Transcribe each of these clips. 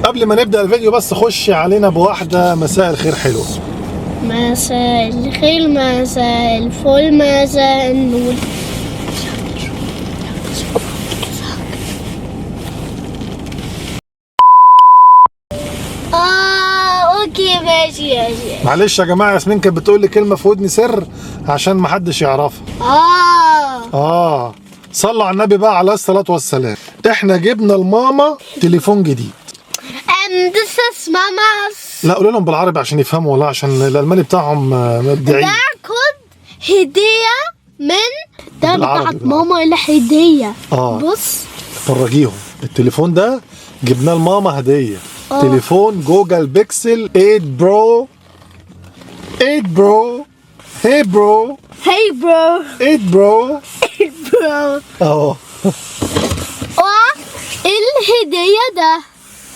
قبل ما نبدا الفيديو بس خش علينا بواحدة مساء الخير حلوة. مساء الخير، مساء الفل، مساء النور. Okay ماشي ماشي. معلش يا جماعة، ياسمين كانت بتقول لي كلمة في ودني سر عشان ما حدش يعرفها. صلوا على النبي بقى عليه الصلاة والسلام. احنا جبنا لماما تليفون جديد. And this is mama's. لا قولوا لهم بالعربي عشان يفهموا والله، عشان الالماني بتاعهم مبدعين. ده كنت هدية من ده بالعربي، بتاعت ماما اللي هدية. بص فرجيهم التليفون ده جبناه لماما هدية. تليفون Google Pixel 8 Pro. 8 Pro. Hey bro. Hey bro. 8 Pro. Bro. اهو. والهدية ده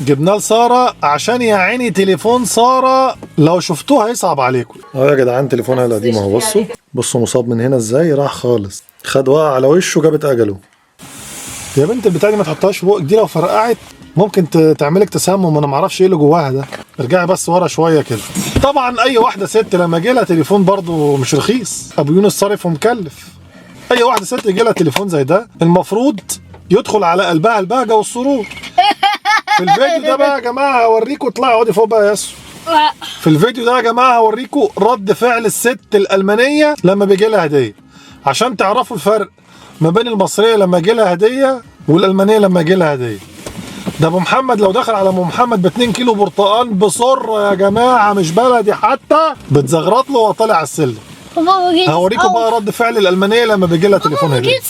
جبناه لساره عشان يا عيني تليفون ساره لو شفتوه هيصعب عليكم. يا جدعان تليفونها القديم اهو، بصوا بصوا مصاب من هنا ازاي، راح خالص، خد وقع على وشه جابت اجله. يا بنت البتاع دي ما تحطهاش في بقك، دي لو فرقعت ممكن تعملك تسمم، انا ما اعرفش ايه اللي جواها ده. ارجعي بس ورا شوية كده. طبعا اي واحدة ست لما جه لها تليفون برضو مش رخيص، ابو يونس صارف ومكلف. اي واحدة ست يجي لها تليفون زي ده المفروض يدخل على قلبها البهجة والسرور. في الفيديو ده بقى يا جماعة هوريكم، اطلعي اقعدي فوق بقى يا ياسو. في الفيديو ده يا جماعة هوريكم رد فعل الست الالمانية لما بيجي لها هديه، عشان تعرفوا الفرق ما بين المصرية لما يجي لها هديه والالمانيه لما يجي لها هديه. ده ابو محمد لو دخل على ابو محمد ب 2 كيلو برتقال بسره يا جماعة، مش بلدي حتى، بتزغرط له وطالع على السلم. هوريكم بقى رد فعل الالمانية لما بيجي لها تليفون هديه.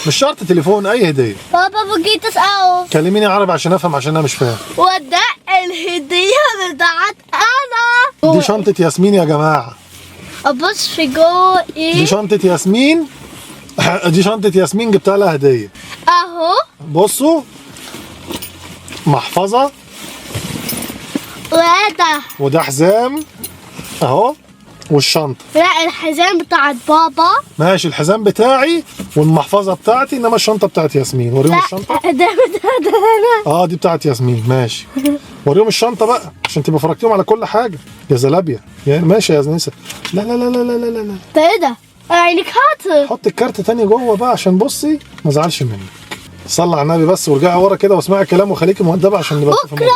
مش شرط تليفون، اي هديه. بابا wo geht es auf؟ كلميني عربي عشان افهم، عشان انا مش فاهم. وده الهدية بتاعت انا. دي شنطه ياسمين يا جماعة. ابص في جوه ايه؟ دي شنطه ياسمين. دي شنطه ياسمين جبتها لها هديه. اهو بصوا، محفظة، وده حزام اهو، والشنطه. لا الحزام بتاعت بابا. ماشي، الحزام بتاعي والمحفظه بتاعتي، انما الشنطة بتاعت ياسمين. وريهم الشنطة. ده انا. دي بتاعت ياسمين ماشي. وريهم الشنطة بقى عشان تبقى فرجتيهم على كل حاجة. يا زلابيا يا ماشي يا نسا. لا لا لا لا لا لا لا. ده ايه ده؟ eine Karte. حط الكارت تاني جوه بقى عشان بصي ما ازعلش منك. صلي على النبي بس وارجعي ورا كده واسمعي الكلام وخليكي مؤدبة عشان نبقى بكره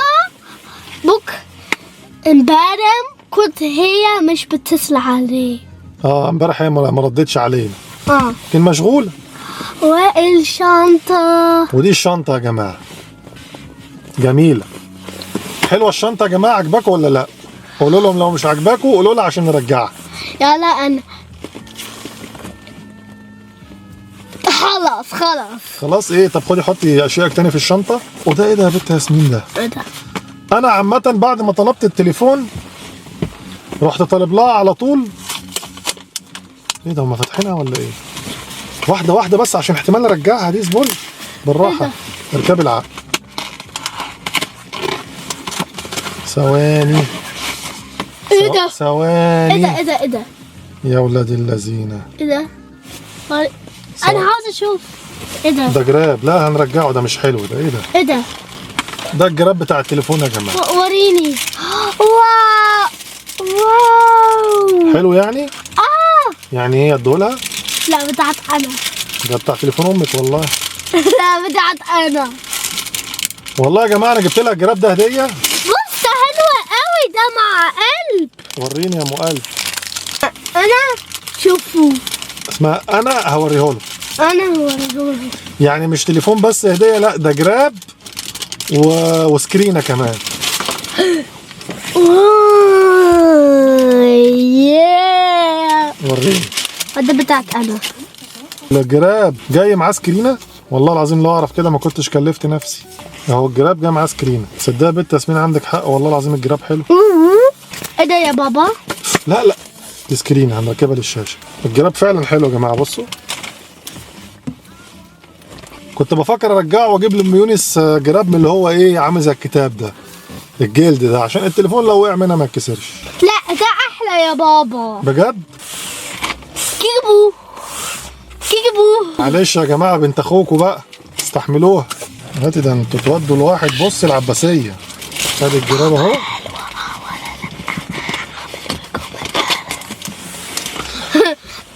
امبارح كنت هي مش بتتصل عليه. امبارح هي ما ردتش علينا. كان مشغولة. والشنطه. ودي الشنطة يا جماعة، جميلة حلوة الشنطة يا جماعة. عجباكوا ولا لا؟ قولوا لهم لو مش عجباكوا قولوا لها عشان نرجعها. يلا انا خلاص خلاص خلاص. ايه؟ طب خدي حطي اشيائك تاني في الشنطة. وده ايه ده يا بنت ياسمين ده؟ ايه ده؟ انا عامة بعد ما طلبت التليفون رحت طالب لها على طول. ايه ده، هما فاتحينها ولا ايه؟ واحدة واحدة بس عشان احتمال ارجعها دي. اصبري بالراحة، اركبي العقل. ثواني. ايه ده؟ ثواني. ايه ده ايه ده ايه ده؟ يا ولاد اللذينه. ايه ده؟ انا عاوز اشوف ايه ده؟ ده جراب. لا هنرجعه، ده مش حلو ده. ايه ده؟ ايه ده؟ ده الجراب بتاع التليفون يا جماعة. وريني. wow wow، حلو يعني؟ يعني ايه ادولها؟ لا بتاعت انا. ده بتاع تليفون امك والله. لا بتاعت انا والله يا جماعة. انا جبت لها الجراب ده هديه. بص ده حلو قوي، ده مع قلب. وريني يا ام قلب. انا شوفوا اسمها، انا هوريهوله. انا هوريهوله. يعني مش تليفون بس هديه، لا ده جراب وسكرينه كمان. وريني. ده بتاعت انا. الجراب جاي معاه سكرينه، والله العظيم لو اعرف كده ما كنتش كلفت نفسي. اهو الجراب جاي معاه سكرينه. تصدق يا بنت ياسمين عندك حق والله العظيم، الجراب حلو. ايه ده يا بابا؟ لا لا دي سكرينه هنركبها للشاشه. الجراب فعلا حلو يا جماعة. بصوا، كنت بفكر ارجعه واجيب لام يونس جراب من اللي هو ايه، عامل زي الكتاب ده، الجلد ده، عشان التليفون لو وقع منها ما يتكسرش. لا ده احلى يا بابا بجد. كيبو كيبو. معلش يا جماعة، بنت اخوكوا بقى استحملوها. هاتي ده انتوا تودوا الواحد. بص العباسية. ادي الجراب اهو.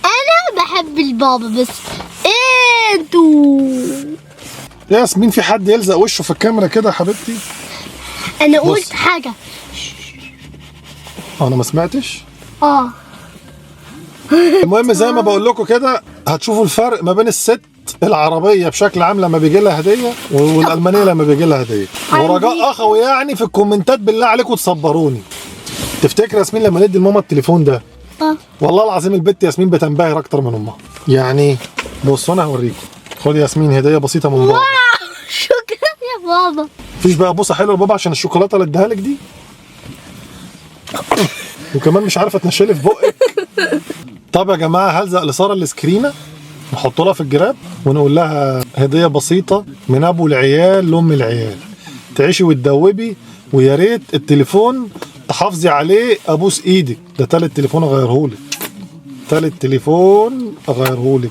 انا بحب البابا بس انتوا. يا ياسمين في حد يلزق وشه في الكاميرا كده يا حبيبتي؟ انا قلت حاجة. انا ما سمعتش. اه المهم زي ما بقول لكم كده هتشوفوا الفرق ما بين الست العربية بشكل عام لما بيجي لها هديه والالمانيه لما بيجي لها هديه. ورجاء اخوي يعني في الكومنتات بالله عليكم تصبروني. تفتكر ياسمين لما ندي لماما التليفون ده والله العظيم البت ياسمين بتنبهر اكتر من امها. يعني بصوا انا هوريكم. خد ياسمين هديه بسيطة من بابا. شكرا يا بابا. مفيش بقى بوسه حلوة لبابا عشان الشوكولاتة اللي اديها لك دي؟ وكمان مش عارفه تنشلي في بقك. طب يا جماعة هلزق لساره السكرينه نحط لها في الجراب ونقول لها هديه بسيطة من ابو العيال لام العيال، تعيشي وتدوبي، ويا ريت التليفون تحافظي عليه، ابوس ايدك، ده تالت تليفون اغيرهولك. تالت تليفون اغيرهولك.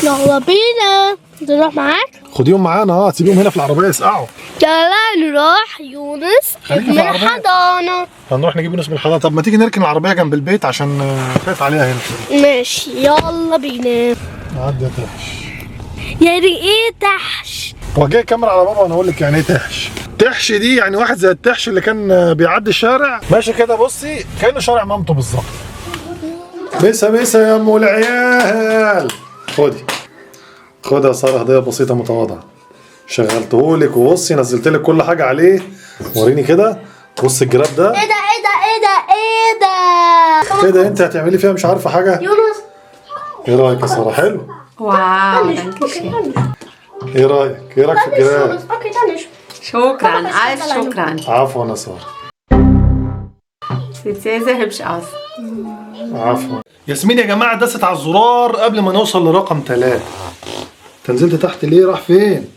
يلا بينا نروح معاك. خديهم معانا. سيبيهم هنا في العربية يسقعوا. يلا نروح يونس من الحضانة. هنروح نجيب يونس من الحضانة. طب ما تيجي نركن العربية جنب البيت عشان خايف عليها هنا. ماشي يلا بينا. عدي يا تحش. يعني ايه تحش؟ وجاي الكاميرا على بابا وانا اقول لك يعني ايه تحش. تحش دي يعني واحد زي التحش اللي كان بيعدي الشارع ماشي كده، بصي كانه شارع مامته بالظبط. بيسا بيسا يا ام العيال. خدي خدي يا ساره هديه بسيطة متواضعة، شغلتهولك وبصي نزلتلك كل حاجة عليه. وريني كده، بص الجراب ده. ايه ده ايه ده ايه ده ايه ده ايه ده؟ انت هتعملي فيها مش عارفه حاجة يونس. ايه رايك يا ساره؟ حلو. wow danke. ايه رايك؟ ايه رايك في الجراب؟ شكرا الف شكرا. عفوا يا ساره. Sieht sehr sehr hübsch aus. عفوا. ياسمين يا جماعة دست على الزرار قبل ما نوصل لرقم 3. تنزلت تحت ليه؟ راح فين؟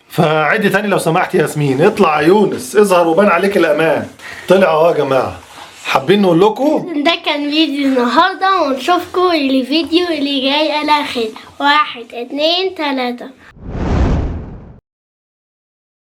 فعدي تاني لو سمحت يا ياسمين. اطلع يا يونس، اظهر وبان عليك الامان. طلع اهو يا جماعة. حابين نقول لكم ده كان فيديو النهارده، ونشوفكم الفيديو اللي جاي على خير. 1 2 3.